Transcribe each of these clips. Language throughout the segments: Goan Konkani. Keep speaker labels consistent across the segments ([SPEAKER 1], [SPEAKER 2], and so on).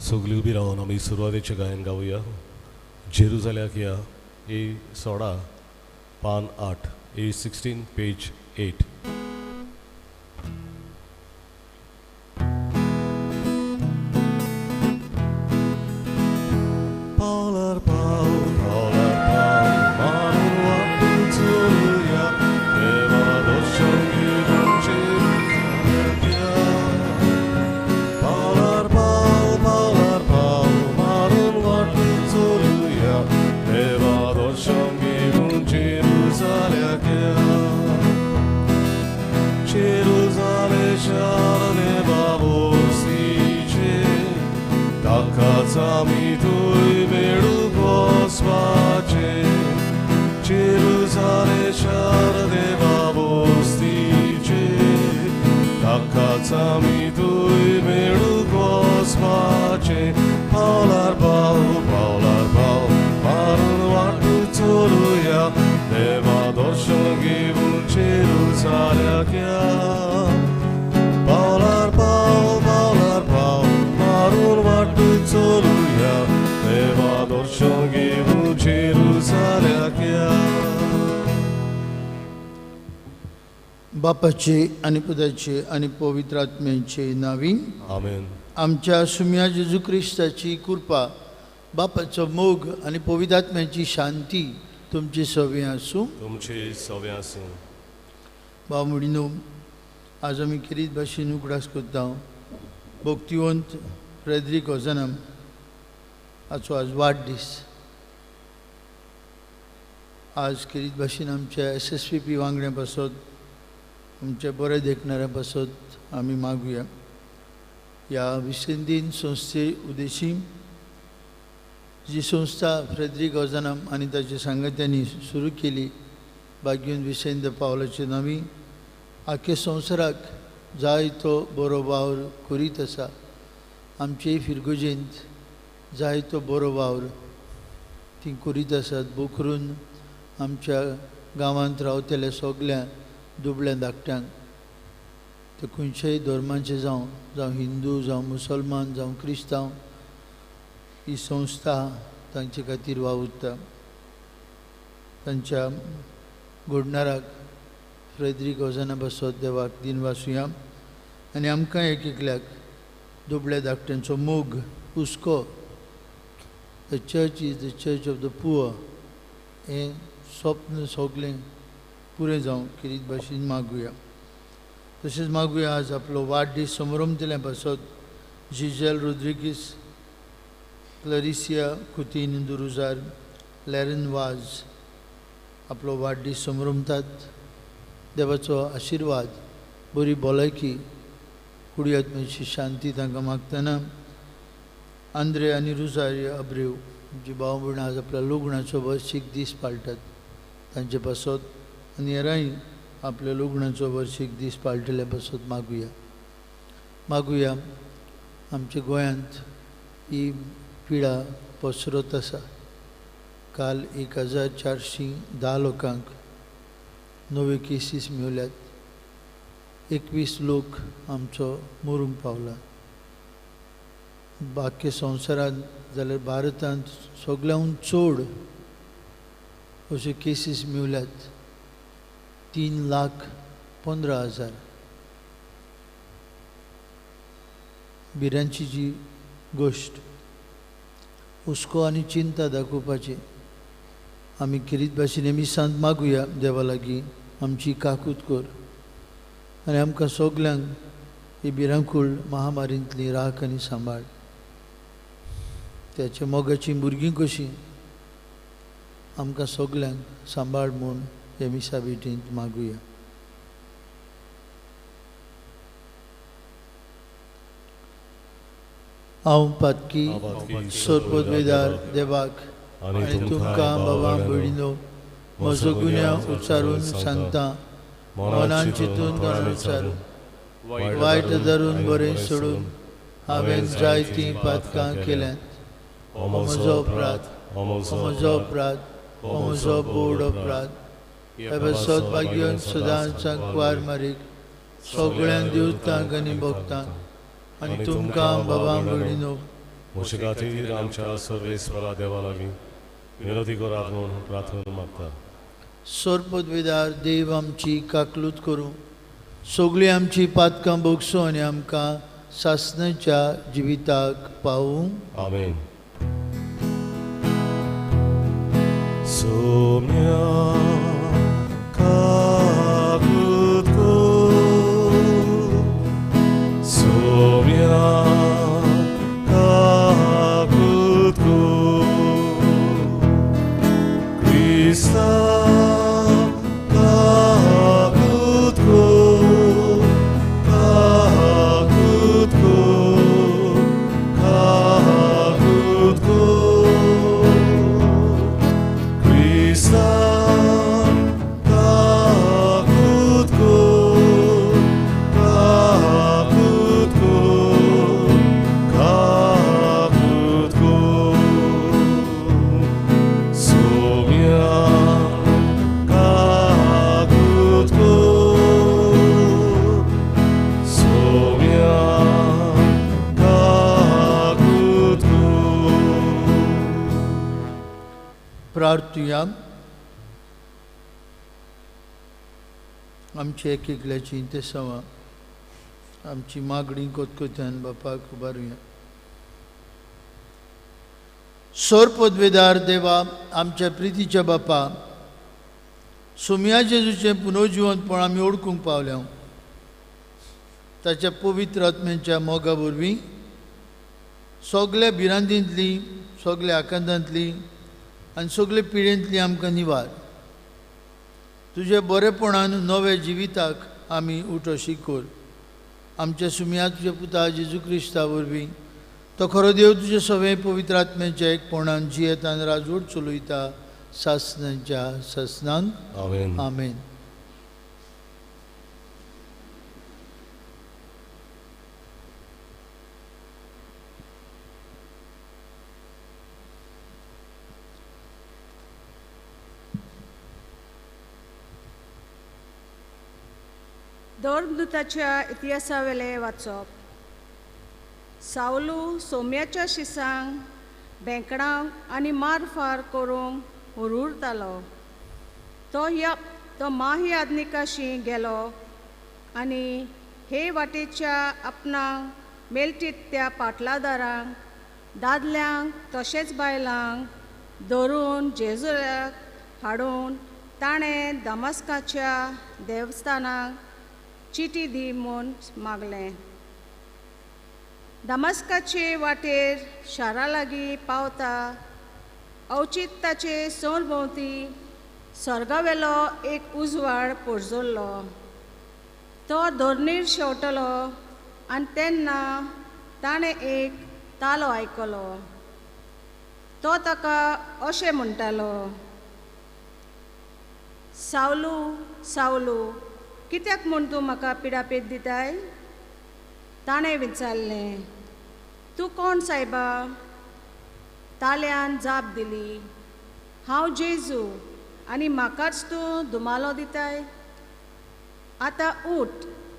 [SPEAKER 1] सगळीं उबी रावन आमी सुरवातेचें गायन गावया. जेरुजाल्याक या, ए 16 पान 8, ए 16 पेज 8. पावलार पावल पावलार पावल मारून वाटून चलुया, देवा दर्शन घेवन जेरुजाल्याक या. पावलार पावल पावलार पावल मारून वाटून चलुया, देवा दर्शन घेवन जेरुजाल्याक या. जेरुजाले शार देवा वस्तीचें, ताकाच आमी थंय मेळूंक वचपाचें. जेरुजाले शार देवा वस्तीचें, ताकाच आमी थंय मेळूंक वचपाचें. पावलार पावल पावलार पावल मारून वाटू चलुया, देवा दर्शन घेवन जेरुजाल्याक या. पावलार पावल पावलार पावल मारून वाटू चलुया, देवा दर्शन घेवन जेरुजाल्याक या.
[SPEAKER 2] बापाचे आनी पुताचे आनी पवित्र आत्म्याचे नावी
[SPEAKER 1] आमेन.
[SPEAKER 2] आमच्या सुम्या जेजू क्रिस्ताची कृपा, बापाचो मोग आनी पवित्र आत्म्याची शांती तुमची सवी आसूं.
[SPEAKER 1] तुमचे सवे आसूं.
[SPEAKER 2] भाव भयणीनो, आज आमी खेरीत भाशेन उगडास करता भक्तिवंत फ्रेदरीक ओजनम हाचो आज वाडदीस. आज खेरीत भाशेन आमच्या एस एस पी पी वांगड्यां पासत, आमच्या बरे देखणाऱ्यां पासत आमी मागुया. ह्या विसेंदीन संस्थे उद्देशी जी संस्था फ्रेदरीक ओजनम आनी ताच्या सांगात्यांनी सुरू केली, भाग्यून विसेंद पावलाचे नांवी आख्या संवसाराक जायतो बरो वावर करीत आसा. आमचे फिरगुजेंत जायतो बरो वावर ती करीत आसात. बोकरून आमच्या गांवांत रावतल्या सगल्या दुबळ्या धाकट्यांक, ते खंयच्याय धर्माचे जावं, जावं हिंदू जावं मुसलमान जावं क्रिस्तांव, ही संस्था तांचे खातीर वावुरता. तांच्या घडणाराक फ्रेदरीक ओजना पासत देवाक दिनवासुया आनी आमकां एक एकल्याक दुबळ्या धाकट्यांचो मोग, हुस्को, the church is the church of the poor हें स्वप्न सगलें पुरें जावं खेरीत भाशेन मागुया. तशेंच मागुया आज आपलो वाडदीस समारंभ पासत जिजेल रोद्रिगीस, क्लरिसिया कुतीन दुरुजार, लॅरन वाज आपलो वाडदीस समारंभतात. देवाचो आशिर्वाद, बरी भलायकी, कुडी आत्म्याची शांती तांकां मागतना आंद्रे आनी रुजारी अब्रेव जी भाव भयणां आज आपल्या लग्नाचो वर्शीक दीस पाळटात तांचे पासत आनी हेरांय आपल्या लग्नाचो वर्शीक दीस पाळटल्या पासत मागुया. मागुया आमच्या गोंयांत ही पिडा पसरत आसा. काल 1410 लोकांक नव्यो केसीस मेवल्यात. 21 लोक आमचो मरूंक पावला. बाकी संवसारांत जाल्यार भारतांत सगळ्याहून चड अश्यो केसीस मेवल्यात, 3,15,000. भिरांची जी गोश्ट, हुस्को आनी चिंता दाखोवपाची आमी खेरीत भाशेन मिसांत मागुया देवा लागीं आमची काकूत कर आनी आमकां सगल्यांक ही भिरांकूळ महामारींतली राख आनी सांबाळ. त्याच्या मोगाचीं भुरगीं कशीं आमकां सगल्यांक सांबाळ म्हूण हे मिसा भेटींत मागुया. हांव पातकी सरपदवेदार देवाक आनी तुमकां बाबा भयणीनो म्हजो गुन्यांव उच्चारून सांगता, मनान चिंतून तोंडान उच्चारून, वायट धरून बरें सोडून हांवें जायतीं पातकां केल्यांत. हो म्हजो अपराध, हो म्हजो अपराध, हो म्हजो बोड अपराध. हे पासत भाग्योन सदांच कुवार मारीक सगळ्यांक देवतांक आनी भक्तांक आनी तुमकां बाबा भयणीनो
[SPEAKER 1] म्हजे खातीर आमच्या सर्वेस्परा देवा लागीं विनवती करात म्हूण प्रार्थना मागता.
[SPEAKER 2] सोरपदवेदार देव आमची काकलूत करूं, सगळीं आमची पातकां भोगसूं आनी आमकां सासणाच्या जिविताक पावूं.
[SPEAKER 1] आमेन. सोम्या काकूत कर, सोम्या काकूत कर, क्रिस्ता काकूत कर, काकूत कर, काकूत कर, क्रिस्ता काकूत कर, काकूत कर, काकूत कर, सोम्या काकूत कर, सोम्या काकूत कर.
[SPEAKER 2] प्रार्थुया. आमची एक एकल्याची इंतेसांवां, आमची मागणी कोतकोत्यान बापाक उबारुया. सोरपदवेदार देवा, आमच्या प्रितीच्या बापा, सोम्या जेजूचें पुनर्जिवंतपण आमी ओळखूंक पावल्या. ताच्या पवित्र आत्म्यांच्या मोगा वरवीं सगल्या भिरांतींतली, सगल्या आकांतांतली आनी सगळे पिडेंतली आमकां निवार. तुज्या बरेपणान नव्या जिविताक आमी उठोशी कर. आमच्या सुम्या तुज्या पुता जेजू क्रिस्ता वरवीं तो खरो देव तुजे सगळे पवित्र आत्म्याच्या एकपणान जियेतान राजवट चलयता सासणाच्या सासणांक.
[SPEAKER 1] आमेन.
[SPEAKER 2] आमेन.
[SPEAKER 3] धर्मदूताच्या इतिहासावेलें वाचप. सावलू सोम्याच्या शिसांक बेंकडांक आनी मारफार करूंक हुरहुरतालो. तो माही आदनिकाशी गेलो आनी हे वाटेच्या आपणाक मेळटीत त्या पाटलादारांक, दादल्यांक तशेंच बायलांक धरून जेजुलाक हाडून ताणें दमास्काच्या देवस्थानाक चिटी दी म्हूण मागलें. दमास्काचे वाटेर शारा लागीं पावता अवचीत ताचे सरभोंवती स्वर्गावेलो एक उजवाड पोरजरलो. तो धरणीर शेंवटलो आनी तेन्ना ताणें एक तालो आयकलो. तो ताका अशें म्हणटालो, सावलू सावलू कित्याक म्हूण तूं म्हाका पिडापीड दिताय? ताणें विचारलें, तूं कोण सायबा? ताल्यान जाप दिली, हांव जेजू आनी म्हाकाच तूं धुमालो दिताय. आतां उठ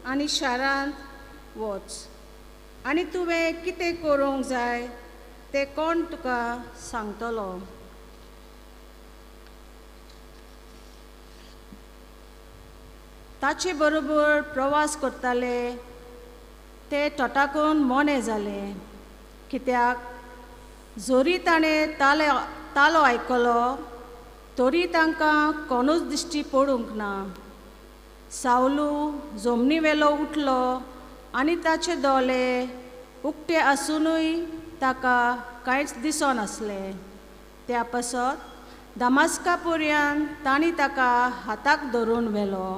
[SPEAKER 3] आनी शारांत वच आनी तुवें कितें करूंक जाय तें कोण तुका सांगतलो. ताचे बरोबर प्रवास करताले ते तटाकून मोने जाले, कित्याक जरी ताणें तालो आयकलो तरी तांकां कोणूच दिश्टी पडूंक ना. सावलू जमनीवेलो उठलो आनी ताचे दोळे उक्ते आसुनूय ताका कांयच दिसनासलें. त्या पासत दमास्का पर्यंत तांणी ताका हाताक धरून व्हेलो.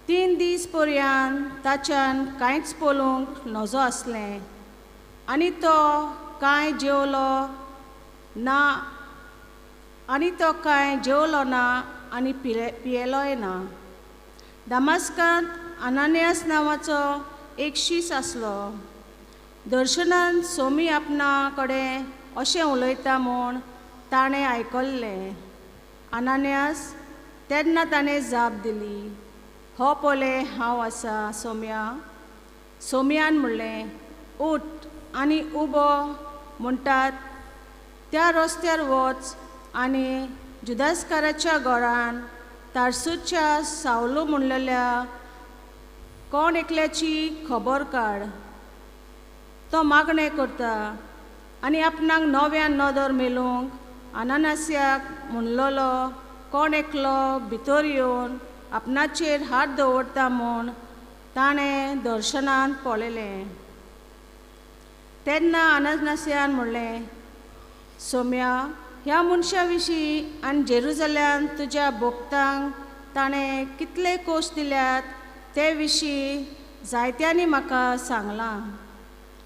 [SPEAKER 3] 3 दीस पर्यंत ताच्यान कांयच पळोवंक नजो आसलें आनी तो कांय जेवलो ना आनी पियेलोय ना. दमास्कांत अनानियास नांवाचो एक शीस आसलो. दर्शनान सोमी आपणा कडेन अशें उलयता म्हूण ताणें आयकल्लें. अनानियास तेन्ना ताणें जाप दिली, हो पळय हांव आसा सोम्या. सोम्यान म्हणलें, उठ आनी उबो म्हणटात त्या रस्त्यार वच आनी जुदासकाराच्या घरान तारसूच्या सावलो म्हणलेल्या कोण एकल्याची खबर काड. तो मागणें करता आनी आपणाक नव्यान नदर मेळूंक अनानास्याक म्हणलेलो कोण एकलो भितर येवन आपणाचेर हात दवरता म्हूण ताणें दर्शनान पळयलें. तेन्ना अनानास्यान म्हणलें, सोम्या, ह्या मनशा विशीं आनी जेरुजल्यान तुज्या भोक्तांक ताणें कितले कोश दिल्यात ते विशीं जायत्यांनी म्हाका सांगलां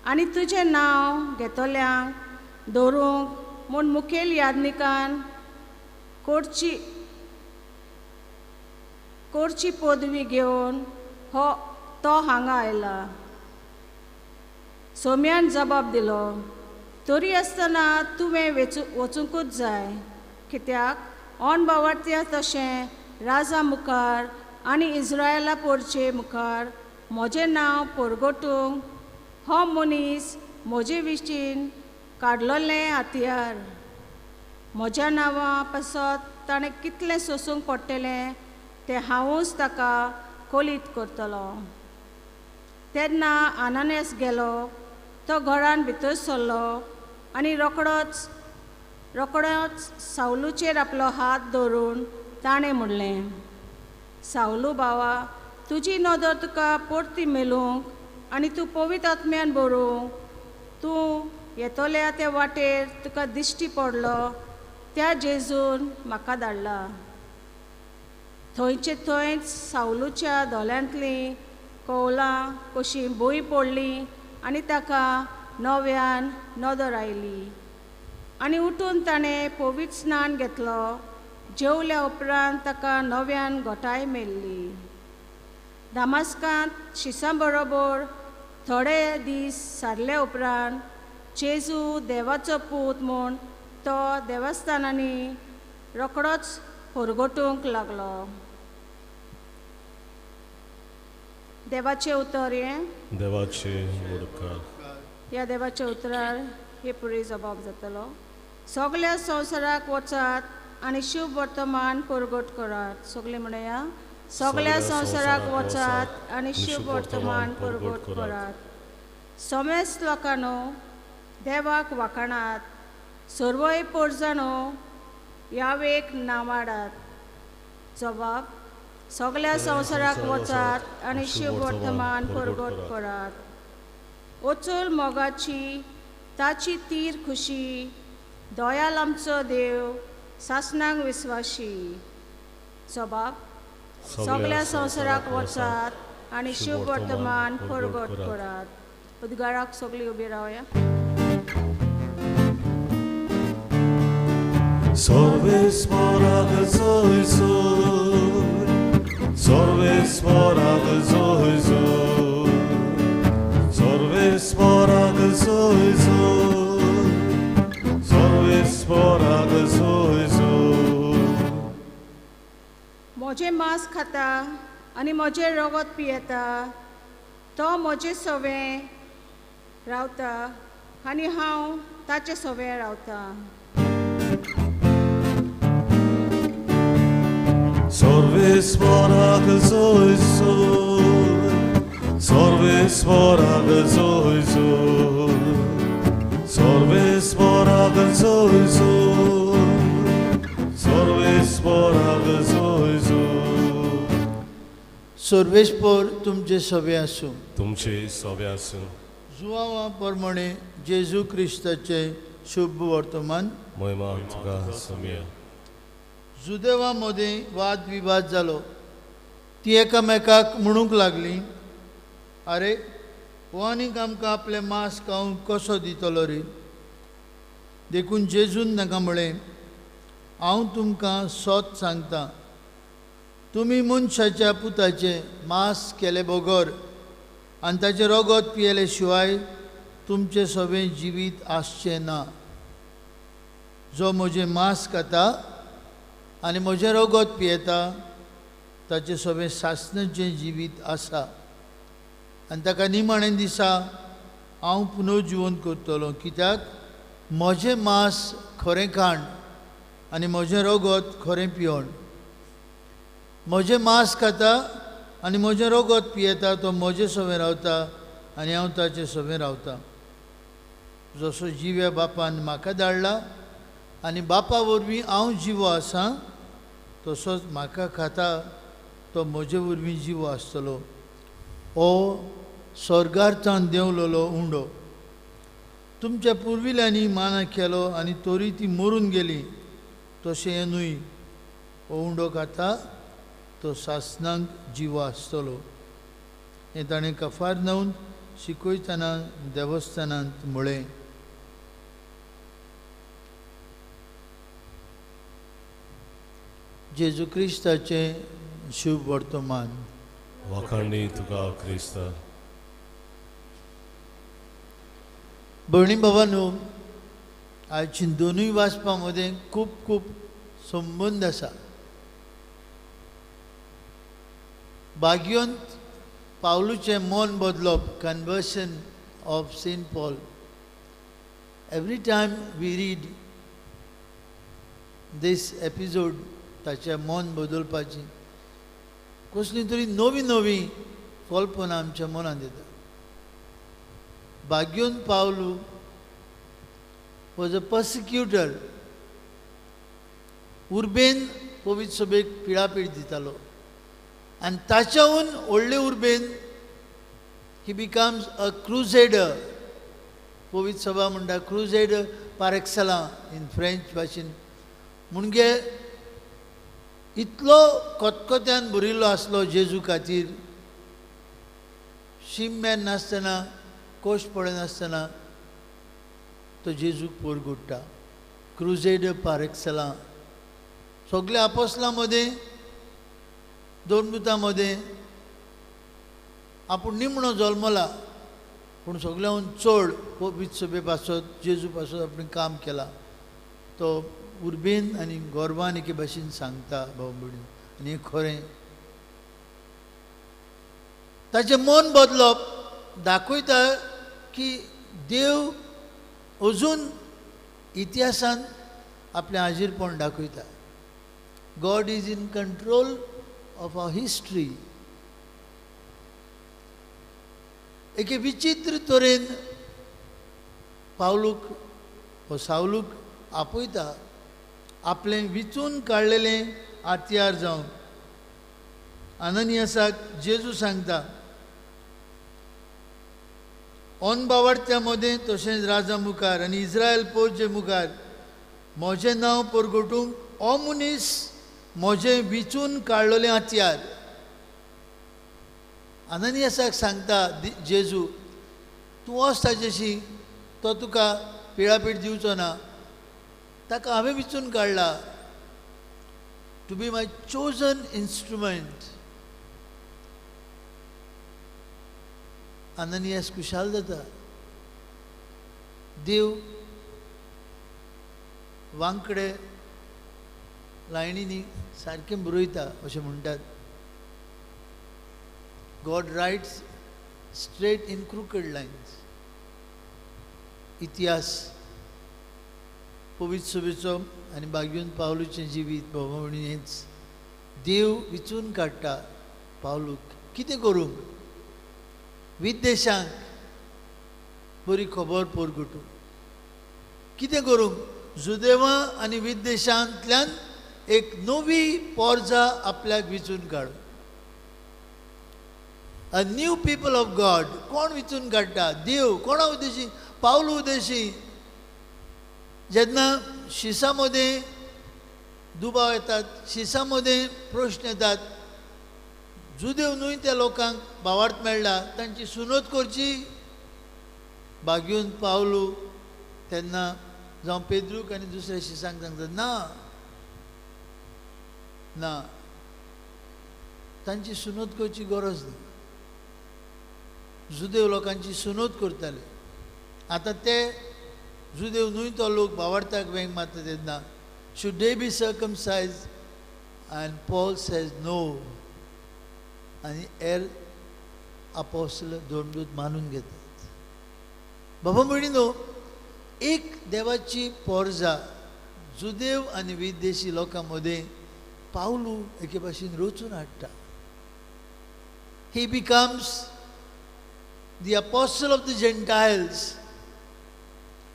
[SPEAKER 3] आनी तुजें नांव घेतल्यांक दवरूंक म्हूण मुखेल याज्ञिकान कोरची पदवी घेवन हो तो हांगा आयला. सोम्यान जबाब दिलो, तरी आसतना तुवें वचुंकूच जाय, कित्याक ऑन बावारत्या तशें राजा मुखार आनी इज्रायला पोरचे मुखार म्हजें नांव परगटूंक हो मनीस म्हजे विशीं काडलेलें हत्यार. म्हज्या नांवा पासत ताणें कितलें सोसूंक पडटलें तें हांवूच ताका कोलीत करतलो. तेन्ना अनानियास गेलो, तो घरान भितर सरलो आनी रोखडोच सावलूचेर आपलो हात दवरून ताणें म्हणलें, सावलू बावा, तुजी नदर तुका परती मेळूंक आनी तूं पवित्र आत्म्यान बरोवंक तूं येतल्या त्या वाटेर तुका दिश्टी पडलो त्या जेजून म्हाका धाडला. थंयचे थंयच सावलूच्या दोळ्यांतलीं कवलां कशीं भूंय पडलीं आनी ताका नव्यान नदर आयली आनी उठून ताणें पवित्र स्नान घेतलो. जेवल्या उपरांत ताका नव्यान घटाय मेळ्ळी. दामास्कांत शिसां बरोबर थोडे दीस सारले उपरांत जेजू देवाचो पूत म्हूण तो देवस्थानांनी रोखडोच परगटूंक लागलो. देवाचें उतर हें
[SPEAKER 1] देवाचें मुखार
[SPEAKER 3] ह्या देवाच्या उतरार हे पुरी जबाब जातलो. सगल्या संवसाराक वचात आनी शुभ वर्तमान परगट करात. सगळे म्हणया, सगल्या संवसाराक वचात आनी शुभ वर्तमान परगट करात. समेस्त लोकांनो देवाक वाखाणात, सर्वय पोरजाणो यावेक नावाडात. जबाब, सगल्या संवसाराक वचात आनी शुभ वर्तमान परगट करात. अचल मोगाची ताची तीर खुशी, दयाल आमचो देव सासणांक विस्वाशी. जबाब, सगल्या संवसाराक वचात आनी शुभ वर्तमान परगट करात. उद्गाराक सगळीं उबी रावया.
[SPEAKER 1] सर्वेस्पराक जय जय, सर्वेस्पराक जय जय, सर्वेस्पराक जय जय, सर्वेस्पराक जय जय.
[SPEAKER 3] म्हजें मांस खाता आनी म्हजें रगत पियेता तो म्हजे सवें रावता आनी हांव ताचे सवें रावता.
[SPEAKER 1] सर्वेस्पराक जय जय, सर्वेस्पराक जय जय, सर्वेस्पराक जय जय, सर्वेस्पराक जय जय.
[SPEAKER 2] सर्वेस्पर तुमचे सवे आसूं,
[SPEAKER 1] तुमचे सवे आसूं.
[SPEAKER 2] जुवांवा प्रमाणे जेजू क्रिस्ताचे शुभ वर्तमान.
[SPEAKER 1] महिमा तुका सोम्या.
[SPEAKER 2] जुदेवा मदें वाद विवाद जालो. ती एकामेकाक म्हणूंक लागली, आरे हो आनीक आमकां आपलें मांस खावंक कसो दितलो रे? देखून जेजून तांकां म्हळें, हांव तुमकां सत सांगता, तुमी मनशाच्या पुताचें मांस केले बगर आनी ताचें रगत पियेले शिवाय तुमचें सगळें जिवीत आसचें ना. जो म्हजें मांस खाता आनी म्हजें रगत पियेता ताचें सगळें सासणाचें जिवीत आसा आनी ताका निमाणें दिसा हांव पुनर्जिवन करतलो, कित्याक म्हजें मांस खरें खाण आनी म्हजें रगत खरें पिवण. म्हजें मांस खाता आनी म्हजें रगत पियेता तो म्हजे सवें रावता आनी हांव ताचे सवें रावता. जसो जिव्या बापान म्हाका धाडला आनी बापा वरवीं हांव जिवो आसा तसोच म्हाका खाता तो म्हजे वरवीं जिवो आसतलो. हो स्वर्गार्थान देंवलेलो उंडो तुमच्या पुर्विल्यांनी माना केलो आनी तरी ती मरून गेली, तशें हें न्हय. हो उंडो खाता तो सासणाक जिवो आसतलो. हें ताणें कफारनावन शिकयतना देवस्थानांत म्हळें. जेजू क्रिस्ताचें शुभ वर्तमान.
[SPEAKER 1] वाखाणणी तुका क्रिस्ता.
[SPEAKER 2] भयणी भावांनो, आयची दोनूय वाचपा मदें खूब खूब संबंद आसा. बागियोंत पावलूचें मन बदलप, conversion of Saint Paul. Every time we read this episode ताचें मन बदलपाची कसली तरी नवी नवी कल्पना आमच्या मनांत येता. बागियोन पावलू वॉज अ पर्सिक्युटर. उर्बेन पवित्र सभेक पिळापीळ दितालो आनी ताच्याहून व्हडले उर्बेन ही बिकम्स अ क्रुझेडर. पवित्र सभा म्हणटा क्रुझेडर पार एक्सलां इन फ्रेंच भाशेन. म्हणजे इतलो कतकत्यान भरिल्लो आसलो जेजू खातीर, शीम मेर नासतना कोश पडनासतना तो जेजूक पोरगुट्टा. क्रुझेडर पार एक्सलां. सगल्या आपोसलां मदें, दोन दुतां मदें आपूण निमणो जल्मला, पूण सगळ्याहून चड पवित्र सभे पासत जेजू पासत आपणें काम केलां. तो उर्बेन आनी गर्वान एके भाशेन सांगता भाव भयणी, आनी हें खरें. ताचें मन बदलप दाखयता की देव अजून इतिहासान आपलें हाजीरपण दाखयता. God is in control of our history. एके विचित्र तरेन पावलूक हो सावलूक आपयता आपलें विचून काडलेलें हत्यार जावन. अननियासाक जेजू सांगता, अनबावाडत्या मदें तशेंच राजा मुखार आनी इस्रायल पोरचे मुखार म्हजें नांव परगटूंक हो मनीस म्हजें विचून काडलेलें हत्यार. अननियासाक सांगता जेजू, तूं वच ताजेशी, तो तुका पिळापीळ दिवचो ना, ताका हांवें विचून काडला to be my chosen instrument. Ananias खुशाल जाता. देव वांकडे लायणींनी सारकें बरयता अशें म्हणटात. God writes straight in crooked lines. इतिहास पवित्र सभेचो आनी बागयोन पावलूचें जिवीत भाव हेंच. देव विचून काडटा पावलूक कितें करूंक, विदेशांक बरी खबर परगटूंक, कितें करूंक, जुदेवां आनी विदेशांतल्यान एक नवी पोरजा आपल्याक विचून काडूं. A new people of God. कोण विचून काडटा? देव. कोणा उद्देशी? पावलू उद्देशी. जेन्ना शिसा मदें दुबाव येतात, शिसा मदें प्रश्न येतात, जुदेव न्हय त्या लोकांक भावार्थ मेळ्ळा, तांची सुनत करची. बागयोन पावलू तेन्ना जावं पेद्रूक आनी दुसऱ्या शिसांक सांगता, ना ना, तांची सुनत करची गरज ना. जुदेव लोकांची सुनत करताले, आतां ते जुदेव न्हय तो लोक भावार्थाक वेंग मारता तेन्ना should they be circumcised? And Paul says no. आनी हेर आपोस्ल दोन दूत मानून घेतात. बाबा भयणीनो, एक देवाची पोरजा जुदेव आनी विदेशी लोकां मदें पावलू एके भाशेन रचून हाडटा. He becomes the apostle of the Gentiles.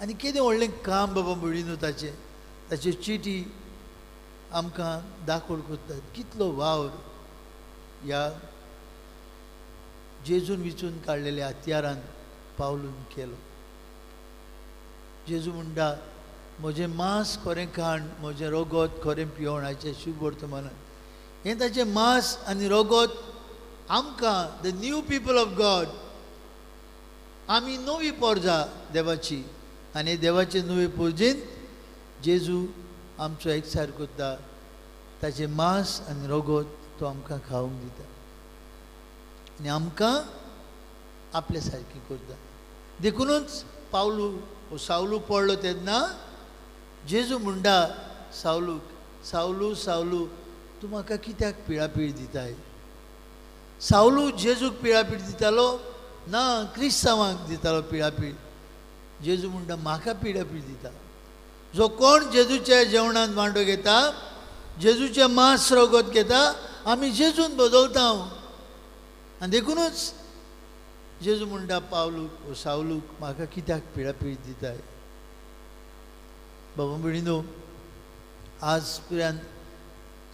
[SPEAKER 2] आनी कितें व्हडलें काम बाबा म्हणली न्हू ताचें, ताच्यो चिटी आमकां दाखोवण करतात कितलो वावर ह्या जेजून विचून काडलेल्या हत्यारान पावलून केलो. जेजू म्हणटा म्हजें मांस खरें खाण, म्हजें रोगोत खरें पिवण हाचें शुभ वर्तमानान. हें ताचें मांस आनी रोगोत आमकां the new people of God, आमी नवी पोरजा देवाची आनी देवाचे नवे पोरजेंत जेजू आमचो एकचार करता. ताचें मांस आनी रोगोत तो आमकां खावंक दिता आनी आमकां आपले सारकें करता. देखुनूच पावलू वो सावलू पडलो तेन्ना जेजू म्हणटा सावलूक, सावलू सावलू तूं म्हाका कित्याक पिळापीळ दिताय? सावलू जेजूक पिळापीळ दितालो ना, क्रिस्तांवांक दितालो पिळापीळ. जेजू म्हणटा म्हाका पिळापीळ दिता. जो कोण जेजूच्या जेवणांत वांटो घेता, जेजूचें मांस रगत घेता, आमी जेजून बदलता. आनी देखुनूच जेजू म्हणटा पावलूक ओ सावलूक म्हाका कित्याक पिळापीळ दिताय? बाबा भयणीनो, आज पर्यंत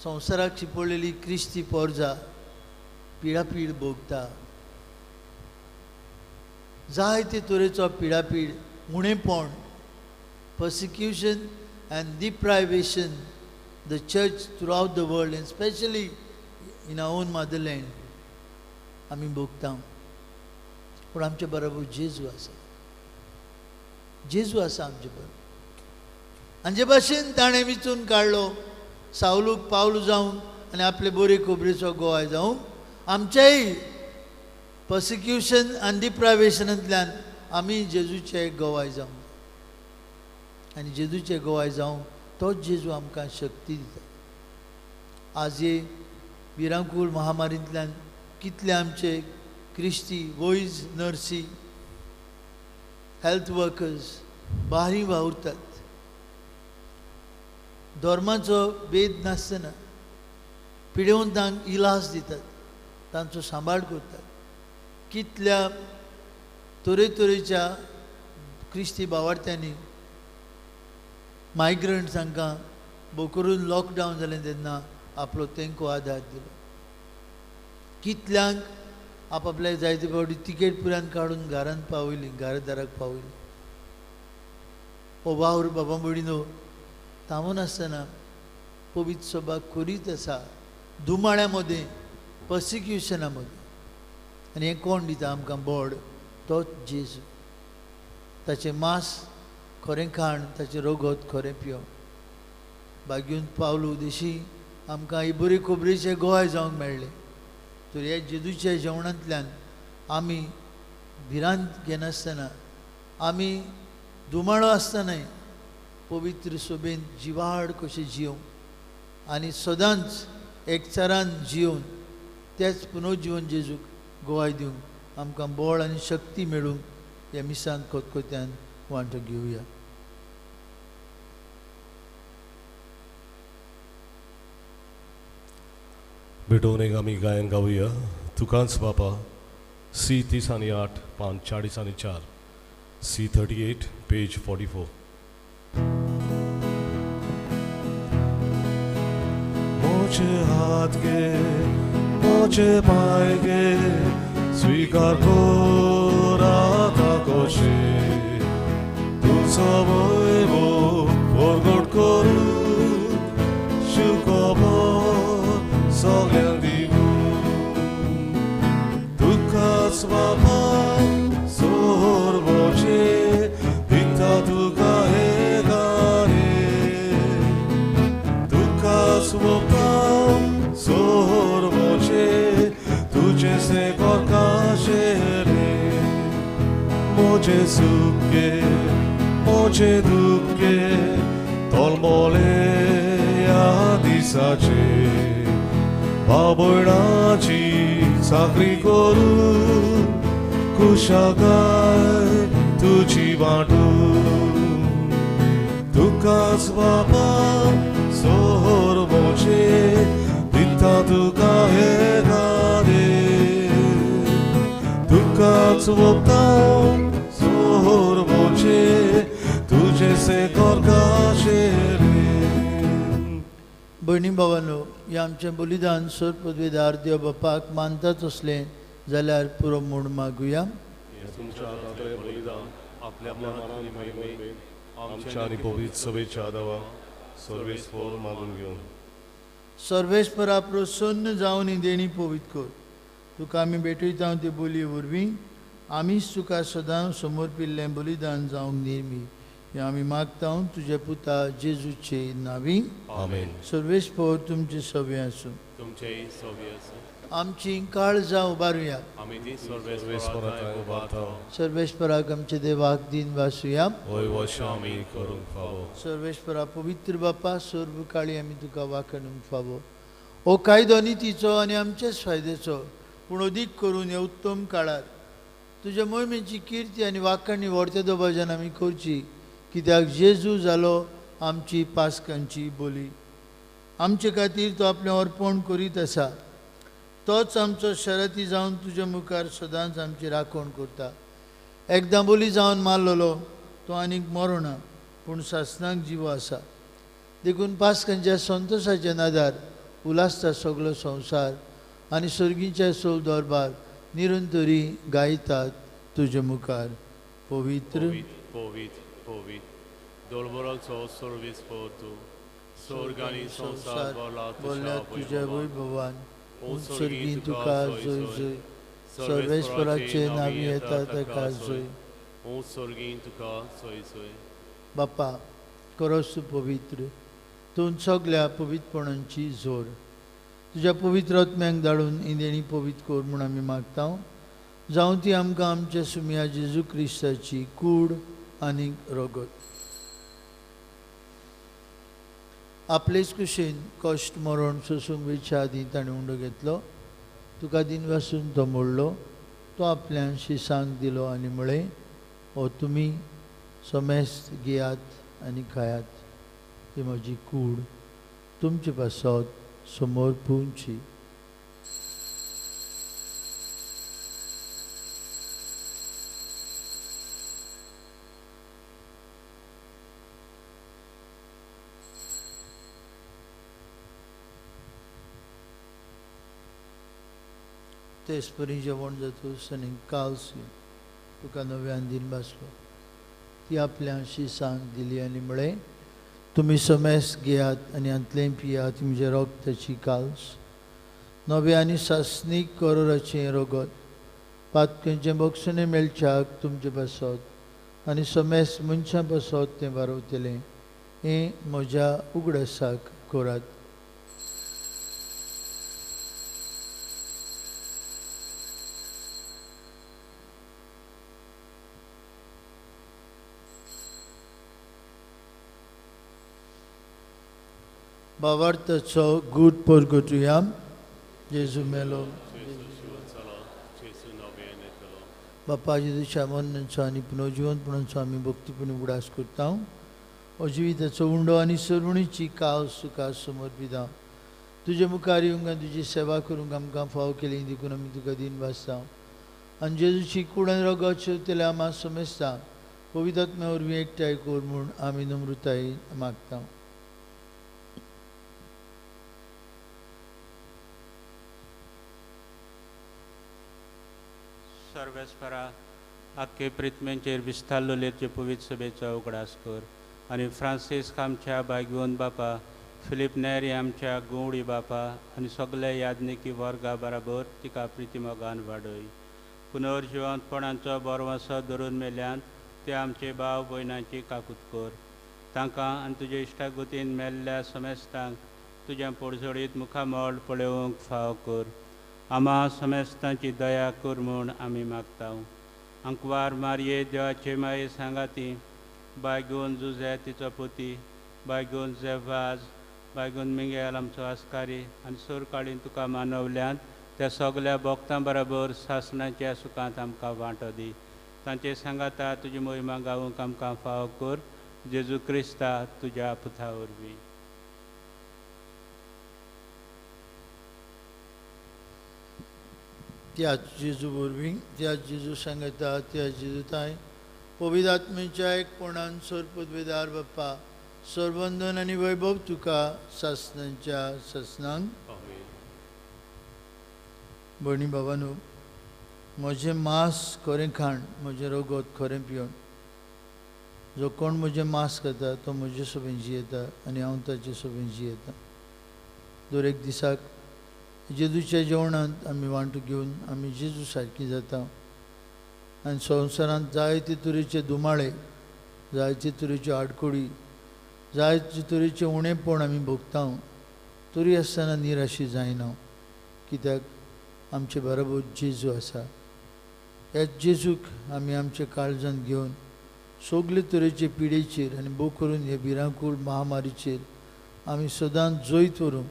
[SPEAKER 2] संवसाराक शिंपडलेली क्रिस्ती पोरजा पिळापीळ भोगता. जायते तरेचो पिळापीळ, उणेपण, persecution and deprivation the church throughout the world and specially in our own motherland आमी भोगता. पूण आमचे बरोबर जेजू आसा, जेजू आसा आमचे बरोबर. आनी जे भाशेन ताणें विचून काडलो सावलूक पावलू जावन आनी आपले बरे खबरेचो गोवाय जावंक, आमचेय पर्सिक्युशन आनी डिप्रायवेशनांतल्यान आमी जेजूचे गोवाय जावंक आनी जेजूचे गोवाय जावंक तोच जेजू आमकां शक्ती दिता. आज हे भिरांकूळ महामारींतल्यान कितले आमचे क्रिस्ती वैज, नर्सी, हेल्थ वर्कर्स बारी वावुरतात. धर्माचो भेद नासतना पिडेवंतांक इलाज दितात, तांचो सांबाळ करतात. कितल्या तरेतरेच्या क्रिस्ती बावार्थ्यांनी मायग्रंट्स हांकां बोकरून लॉकडावन जालें तेन्ना आपलो तेंको आदार दिलो. कितल्यांक आपआपल्या जायते फावटी तिकेट पुरान काडून घरांत पावयली, घरा दाराक पावयली. हो वावर बाबा भयणीनो थांबनासतना पवित्र सभा करीत आसा, दुमाळ्या मदें, पर्सिक्युशना मदें. आनी हें कोण दिता आमकां बोड? तोच जेजू. ताचें मांस खरें खाण, ताचें रोगत खरें पिवण. बागीवन पावलू देशी आमकां ही बरी खबरेचे गोवाय जावंक मेळ्ळें. तर ह्या जेजूच्या जेवणांतल्यान आमी भिरांत घेनासतना, आमी दुमाळो आसतनाय पवित्र सोबेन जिवाड कशें जियोवंक आनी सदांच एकचारान जियोवन तेच पुनर्जिवन जेजूक गोवाय दिवंक आमकां बळ आनी शक्ती मेळूंक ह्या मिसांत खतखत्यान वांटो घेवया.
[SPEAKER 1] भेटोवन एक आमी गायन गावया तुकांच बापा, सी 30 आनी 8 पान 40 आनी 4, सी 38 पेज 44. मोचे हात गे मोचे पाय गे स्वीकार कोराता कोशे तुझो वैभव परगट करू शुखबर सगळ्यांक दिवू. तुकाच बाबा सोरवचे दिता तुका हे गारे, तुकाच बाबा सोरवचे तुझे से रे. मोजे सुखे मोजे दुखे तोलमोले ह्या दिसाचे बाबणाची चाकरी करून कुशागाय तुजी वांटून. तुकाच बापा सोर मोचे दिता तुका हे गारे तुकाच वता सोर मोचे तुझे से करकाशे रे.
[SPEAKER 2] भयणी भावांनो, हें आमचें बलिदान सर पदवेदार देव बापाक मानतात असलें जाल्यार पुरो म्हूण मागुया.
[SPEAKER 1] तुमच्या हातांतलें बलिदान आपल्या मनान आमच्या आनी पवित्र सभेच्या आदावा सर्वेस्पर मागून घेवन
[SPEAKER 2] सर्वेस्परा प्रसन्न जावन ही देणी पवित्र कर. तुका आमी भेटयता ते बोलये वरवीं आमीच तुका सदां समर्पिल्लें बलिदान जावंक निर्मी हें आमी मागता तुज्या पुता जेजूचे नांवी.
[SPEAKER 1] आमेन.
[SPEAKER 2] सर्वेस्पर तुमचे सवे आसूं.
[SPEAKER 4] तुमचेय सवे आसूं.
[SPEAKER 2] आमची काळजां उबारुया.
[SPEAKER 4] आमी ती सर्वेस्परा
[SPEAKER 1] उबारता.
[SPEAKER 2] सर्वेस्पराक आमच्या देवाक दिन वासुया.
[SPEAKER 1] होय वश आमी करूंक फावो.
[SPEAKER 2] सर्वेस्परा पवित्र बापा, सर्व काळी आमी तुका वाखणूंक फावो. हो कायदो नितीचो आनी आमचेच फायद्याचो, पूण अदीक करून ह्या उत्तम काळार तुज्या मोहिमेची किर्ती आनी वाखाणी व्हडत्या दबाज्यान आमी करची, कित्याक जेजू जालो आमची पास्कांची बोली. आमचे खातीर तो आपलें अर्पण करीत आसा. तोच आमचो शरती जावन तुज्या मुखार सदांच आमची राखण करता. एकदां बोली जावन मारलेलो तो आनीक मरना, पूण सासणाक जिवो आसा. देखून पास्कांच्या संतोशाच्या नादार उलासता सगलो संवसार आनी सर्गीच्या सोल दरबार निरंतरी गायतात तुजे मुखार. पवित्र
[SPEAKER 4] पवित्र पवित्र दोळबराचो सर्वेस्पर तूं, स्वर्ग आनी संवसार
[SPEAKER 2] भरला तुज्या वैभवान. सर्गी तुका जय जय. सर्वेस्पराचे नांवी येता ताका जय.
[SPEAKER 4] सर्गी तुका जय जय.
[SPEAKER 2] बापा, करोस तूं पवित्र, तूं सगल्या पवित्रपणांची जोर. तुज्या पवित्र आत्म्यांक धाडून ही देणी पवित्र कर म्हूण आमी मागता. जावं ती आमकां आमच्या सुमया जेजू क्रिस्ताची कूड आनी रगत. आपलेच कुशीन कश्ट मरण सोसूंक वेच्या आदीं ताणें उंडो घेतलो. तुका दिनवासून तो मोडलो. तो आपल्या शिसांक दिलो आनी म्हळें, हो तुमी समेस्त घेयात आनी खायात. ही म्हजी कूड तुमचे पासत समोर पुंची. तेच परी जेवण जातूच आनी काल्स तुका नव्यान दिन भासलो. ती आपल्या शिसांक दिली आनी म्हळें, तुमी समेस्त घेयात आनी हांतलें पियात. म्हज्या रगताची काल्स, नवें आनी सासणीक करोराचें रगत, पातकेंचें बक्षणें मेळच्याक तुमचे पासत आनी समेस्त मनशां पासत तें वारवतलें. हें म्हज्या उगडासाक करात. भावार्थाचो गूट परगटुया. जेजू मेलो. बापा जेजूच्या मरणाचो आनी पुनर्जिवंतपणाचो आमी भक्तीपणी उगडास करता. हो जिविताचो उंडो आनी सर्वणीची काव तुका समर्पिता. तुजे मुखार येवंक आनी तुजी सेवा करूंक आमकां फावो केली देखून आमी तुका दिन भासता. आनी जेजूची कूड आनी रगत शेवतल्या आमा समेस्ता पवित्र आत्म्या वरवीं एकठांय कर म्हूण आमी नम्रतायेन मागता.
[SPEAKER 5] सर्वेस्परा आख्खे प्रिथमेंचेर विस्तारलेले पवित्र सभेचो उगडास कर आनी फ्रांसिस्क आमच्या बायगोन बापा, फिलीप नेरी आमच्या गोवडी बापा आनी सगळे याज्ञिकी वर्गा बराबर तिका प्रितिमोगान वाडय. पुनर्जिवंतपणाचो बरवासो धरून मेल्यान ते आमचे भाव भयणांची काकूत कर. तांकां आनी तुजे इश्टागतीन मेल्ल्या समेस्तांक तुज्या पोडजोडीत मुखामळ पळोवंक फाव कर. आमा समेस्तांची दया कर म्हूण आमी मागता. आंकवार मारये देवाचे माये सांगाती, बायगोन जुझे तिचो पोती, बायगोन जेवाज, बायगोन मिंगेल आमचो आस्कारी आनी सोरकाळीन तुका मानवल्यान त्या सगल्या भोक्तां बराबर सासणाच्या सुखांत आमकां वांटो दी. तांचे सांगाता तुजी मोहिमा गावूंक आमकां फाव कर. जेजू क्रिस्ता तुज्या पुता वरवीं.
[SPEAKER 2] त्याच जेजू वरवीं, त्याच जेजू सांगता, त्याच जेजू ताय पवित्र आत्म्याच्या एकपणान सर्वपदवेदार बाप्पा सर्वंदन आनी वैभव तुका सासनाच्या सासनांक. भयणी बाबानू, म्हजें मांस खरें खाण, म्हजें रगत खरें पिवन, जो कोण म्हजें मांस खाता तो म्हजे सोबेन जियेता आनी हांव ताचे सोबेन जियेता. दर एक दिसाक जेजूच्या जेवणांत आमी वांटो घेवन आमी जेजू सारकी जाता आनी संवसारांत जायते तरेचे दुमाळे, जायते तरेच्यो आडखळी, जायते तरेचें उणेपण आमी भोगता, तरी आसतना निराशी जायना, कित्याक आमचे बरोबर जेजू आसा. ह्या जेजूक आमी आमच्या काळजांत घेवन सगळे तरेचे पिडेचेर आनी भोव करून हे भिरांकूळ महामारीचेर आमी सदांच जैत व्हरूंक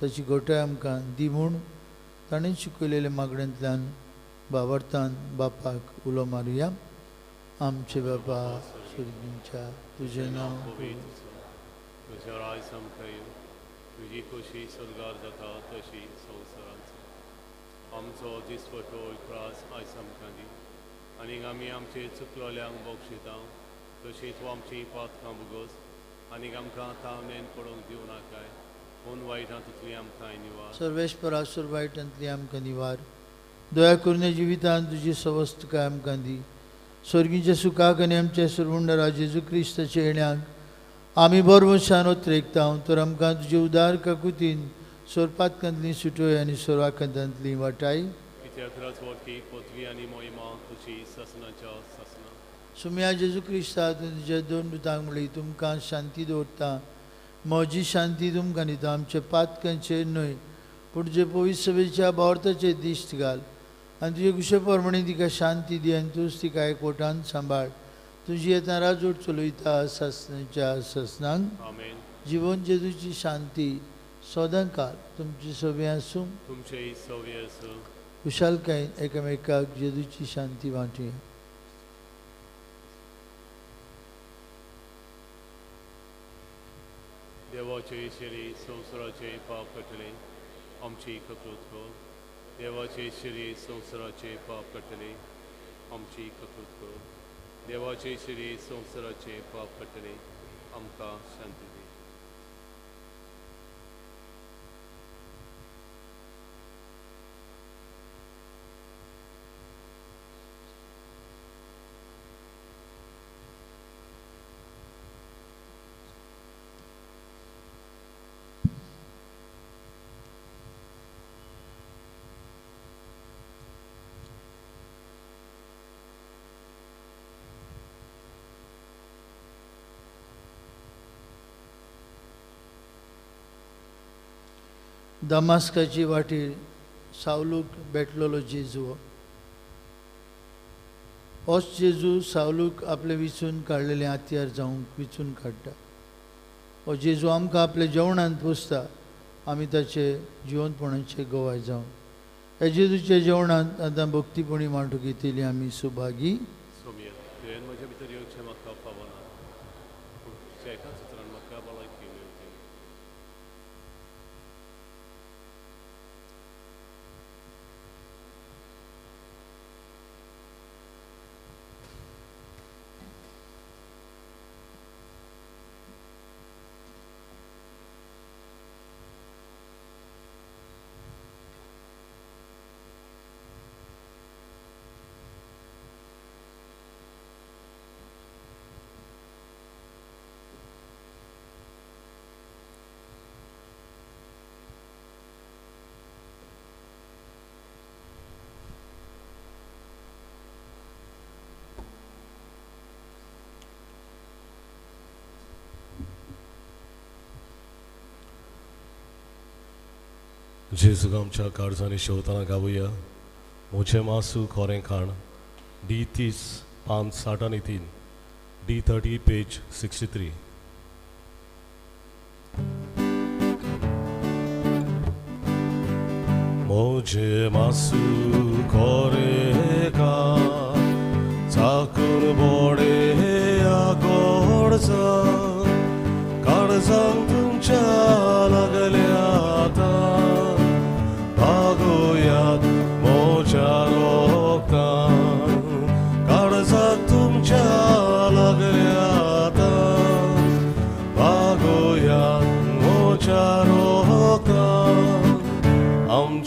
[SPEAKER 2] ताची घटाय आमकां दी म्हूण ताणें शिकयलेल्या मागण्यांतल्यान बाबर्थान बापाक उलो मारुया. आमचे बापा स्वर्गींच्या, तुजें नांव
[SPEAKER 4] तुज्या राज आमकां येवं, तुजी खोशी स्वर्गार जाता तशी संवसारांत. आमचो दिसपटो त्रास आयज आमकां दी आनी आमी आमचे चुकलोल्यांक बक्षिता तशी तूं आमची पातकां भोगोस आनी आमकां तावणेन पडोवंक दिवं नाकाय, पूण वायटांतली आमकां निवार.
[SPEAKER 2] सर्वेस्परा सर्व वायटांतली आमकां निवार. दया करून जिवितांत तुजी सवस्तकाय आमकां दी. स्वर्गीच्या सुखाक आनी आमच्या सर्वुंडरा जेजू क्रिस्ताच्या येण्याक आमी बरवशान ओत्रेकता, तर आमकां तुजे उदार काकुतीन सोरपातकांतली सुटोय आनी सोराकांतांतली वाटाय. सुम्या जेजू क्रिस्ता तुज्या दोन दुतांक म्हणली, तुमकां शांती दवरता, म्हजी शांती तुमकां दिता, आमच्या पातकांचेर न्हय पूण तुजे पवित्र सभेच्या भावार्थाचेर दिश्ट घाल आनी तुजे कुशे प्रमाणे तिका शांती दी आनी तूंच तिका एकवटान सांबाळ. तुजी येता राजवट चलयता सासनाच्या सासनांक. जिवन जेजूची शांती सदां काल तुमची सवे आसूं,
[SPEAKER 4] तुमचेय सवे आसूं.
[SPEAKER 2] खुशालकायेन एकामेकाक जेजूची शांती वांटुया.
[SPEAKER 4] देवाचे शरीर संवसाराचे पाप कटले आमची ककृत कर. देवाचे शरीर संवसाराचे पाप कटले आमची ककृत कर. देवाचे शरीर संवसाराचे पाप कटले आमकां शांती दी.
[SPEAKER 2] दमास्काची वाटेर सावलूक भेटलेलो जेजू, होच जेजू सावलूक आपले विचून काडलेले हातयार जावंक विचून काडटा. हो जेजू आमकां आपल्या जेवणांत पोसता, आमी ताचे जिवनपणाचे गवाय जावन ह्या जेजूच्या जेवणांत आतां भक्तीपणी वांटू घेतली आमी सुभागी.
[SPEAKER 1] जेजूक आमच्या काळजांनी शेवताना गावया. म्हजें मासू खोरें खाण, डी 30 पान 63, डी 30 पेज 63. म्हजें मासू खोरें खाण चाकून बोडे आगोड.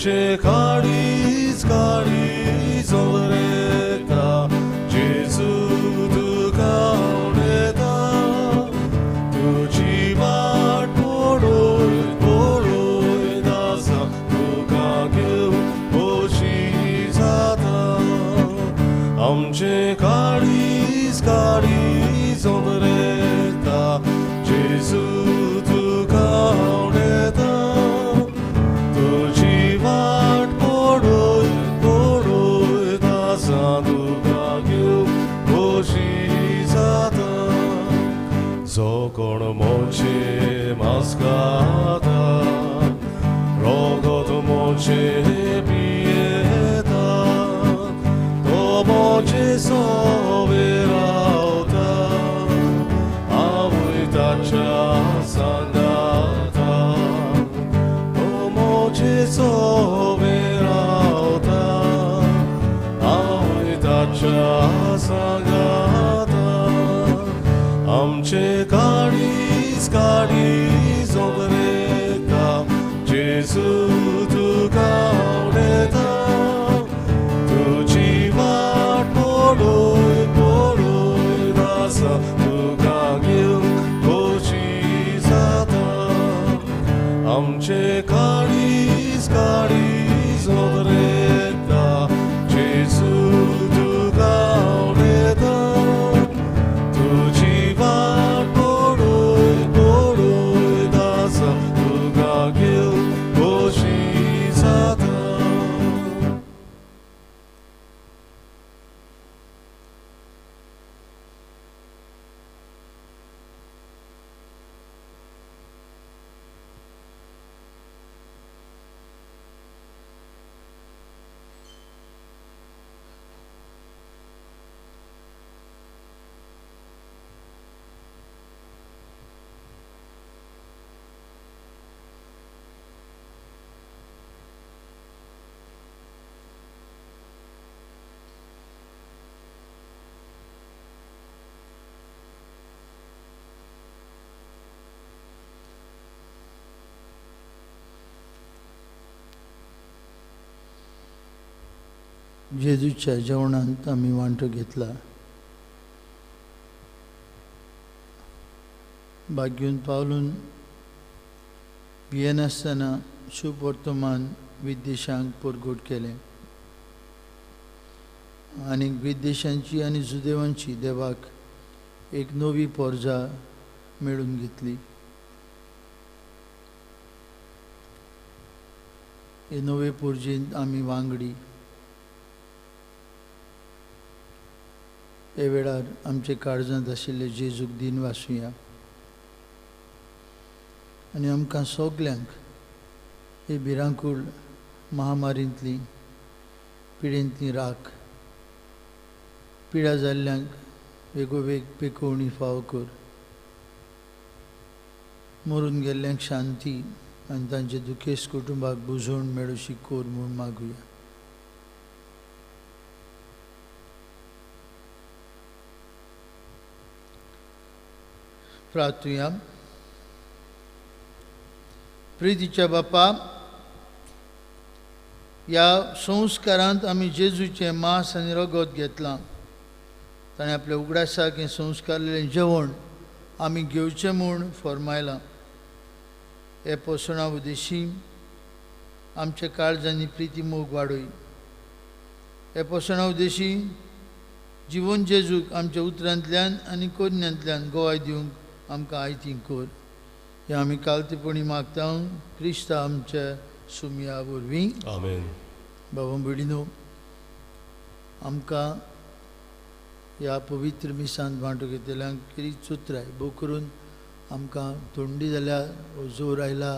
[SPEAKER 1] आमचे काळीज काळीज उलयता जेजू तुका उलयता तुजी वाट पळय पळय दासा तुका घेवन खोशी जाता आमचे काळीज काळीज उलयता जेजू तुका उलयता तुजी वाट पळय पळय दासा तुका घेवन खोशी जाता जो कोण मोचे मास्काता रोगत मोचे पियेता तो मोचे सोवे रावता आवय ताच्या सांगाता तो मोचे सोवे रावता आवय ताच्या सांगाता आमचे काळीज काळीज उलयता जेजू तुका उलयता तुजी वाट पळय पळय दासा तुका घेवन खोशी जाता आमचे काळीज काळीज उलयता जेजू तुका उलयता तुजी वाट पळय पळय दासा तुका घेवन खोशी जाता.
[SPEAKER 2] जेजूच्या जेवणांत आमी वांटो घेतला. भाग्यून पावलून भियेनासतना शुभ वर्तमान विदेशांक परगट केलें आनी विदेशांची आनी जुदेवांची देवाक एक नवी पोरजा मेळून घेतली. हे नवे पोरजेंत आमी वांगडी. हे वेळार आमचे काळजांत आशिल्ले जेजूक दिन वासुया आनी आमकां सगल्यांक ही भिरांकूळ महामारींतली पिडेंतली राख पिडा जाल्ल्यांक वेगोवेग पेकोवणी फावो कर, मरून गेल्ल्यांक शांती आनी तांचे दुखेस्त कुटुंबाक बुजोवण मेळोशी कोर म्हूण मागुया. प्रार्थुया. प्रितीच्या बापा, ह्या संस्कारांत आमी जेजूचें मांस आनी रगत घेतलां. ताणें आपल्या उगडासाक हें संस्कारलेलें जेवण आमी घेवचें म्हूण फर्मायलां. हे पोसणा उद्देशी आमच्या काळजांनी प्रिती मोग वाडय. हे पोसणा उद्देशी जिवन जेजूक आमच्या उतरांतल्यान आनी कोन्यांतल्यान गोवाय दिवंक आमकां आयती कर. हें आमी कालतेपणी मागता क्रिस्ता आमच्या सुमया वरवीं.
[SPEAKER 1] आमेन.
[SPEAKER 2] बाबा भयणीनो, आमकां ह्या पवित्र मिसांत वांटो घेतल्यांक कितें चुत्राय भोव करून आमकां थंडी जाल्या वो जोर आयला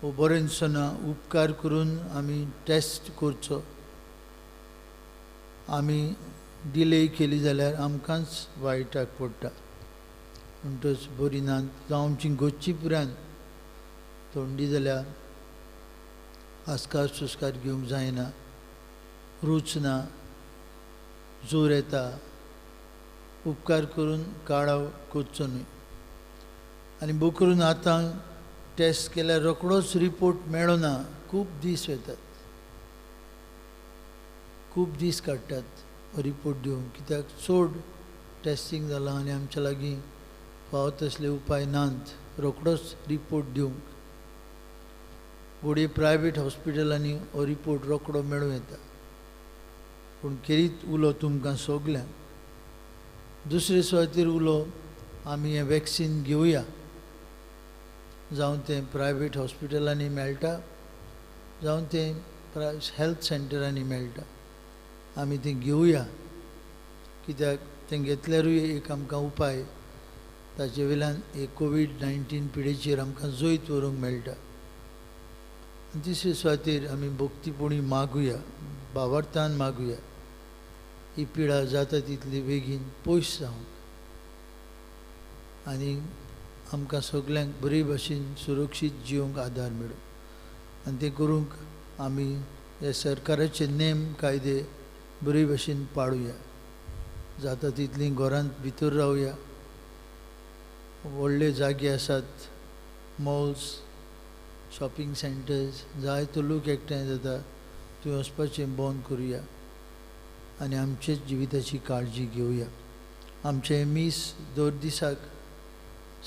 [SPEAKER 2] वो बरें दिसना, उपकार करून आमी टेस्ट करचो. आमी डिले केली जाल्यार आमकांच वायटाक पडटा. म्हणटच बरी ना जावं आमची गोच्ची पुरान थंडी जाल्यार आस्कार सुस्कार घेवंक जायना, रूच ना, जोर येता, उपकार करून काळाव करचो न्हय. आनी भोव करून आतां टेस्ट केल्यार रोखडोच रिपोर्ट मेळना, खूब दीस वतात. खूब दीस काडटात रिपोर्ट दिवंक, कित्याक चड टेस्टींग जालां आनी आमच्या लागीं फावो तसले उपाय नात रोखडोच रिपोर्ट दिवंक। घडये प्रायवेट हॉस्पिटलांनी हो रिपोर्ट रोखडो मेळूं येता, पूण खेरीत उलो तुमकां सगल्यांक। दुसरे सुवातेर उलो आमी हें वॅक्सीन घेवया, जावं तें प्रायवेट हॉस्पिटलांनी मेळटा, जावं तें हेल्थ सेंटरांनी मेळटा, आमी तें घेवया, कित्याक तें घेतल्यारूय एक आमकां उपाय ताचे वयल्यान एक कोवीड-19 पिडेचेर आमकां जैत व्हरूंक मेळटा। आनी तिसरे सुवातेर आमी भक्तीपणी मागुया, भावार्थान मागुया, ही पिडा जाता तितली बेगीन पयस जावंक आनी आमकां सगल्यांक बरे भाशेन सुरक्षीत जिवंक आदार मेळूं। आनी तें करूंक आमी ह्या सरकाराचे नेम कायदे बरे भाशेन पाळुया, जाता तितलीं घरांत भितर रावया। व्हडले जागे आसात, मॉल्स, शॉपिंग सेंटर्स, जायतो लोक एकठांय जाता, थंय वचपाचें बंद करुया आनी आमचेच जिविताची काळजी घेवया। आमचें मीस दर दिसाक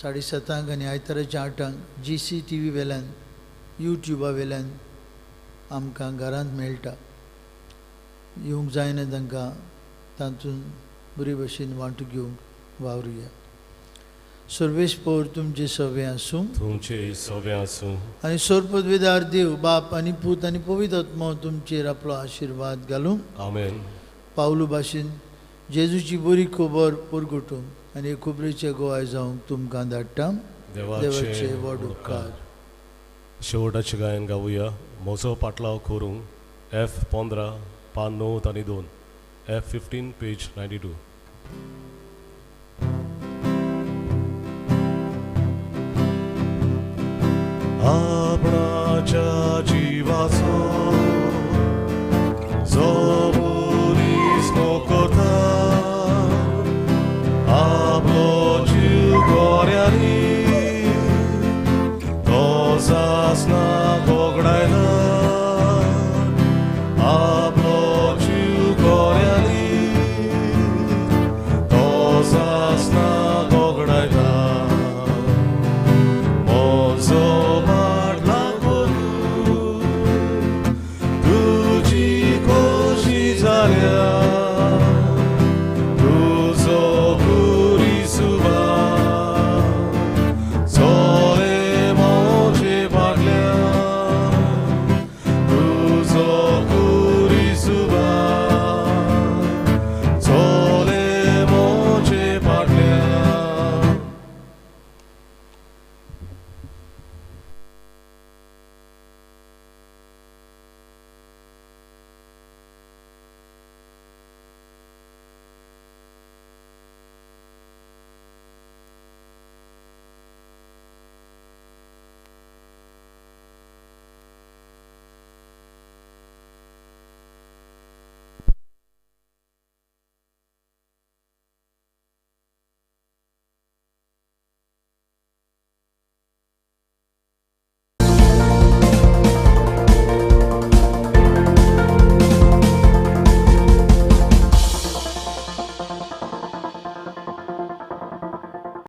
[SPEAKER 2] 7:30 आनी आयताराच्या 8 GCTV वेल्यान, युट्युबा वेल्यान आमकां घरांत मेळटा। येवंक जायना तांकां तातूंत बरे भशेन वांटो घेवंक वावरुया। सर्वेस्पोर तुमचे सवे आसूं,
[SPEAKER 1] तुमचे सवे आसूं।
[SPEAKER 2] आनी सर्वपदवीदार देव बाप आनी पूत आनी पवित्र आत्मो तुमचेर आपलो आशिर्वाद घालूं।
[SPEAKER 1] आमेन।
[SPEAKER 2] पावलू भाशेन जेजूची बरी खबर परगटूंक आनी खबरेचे गोवाय जावंक तुमकां धाडटा। देवाचे व्हड उपकार।
[SPEAKER 1] शेवटाचें गायन गावया, म्हजो पाटलाव करूंक, F15 पान 9 आनी 2, F15 page 92।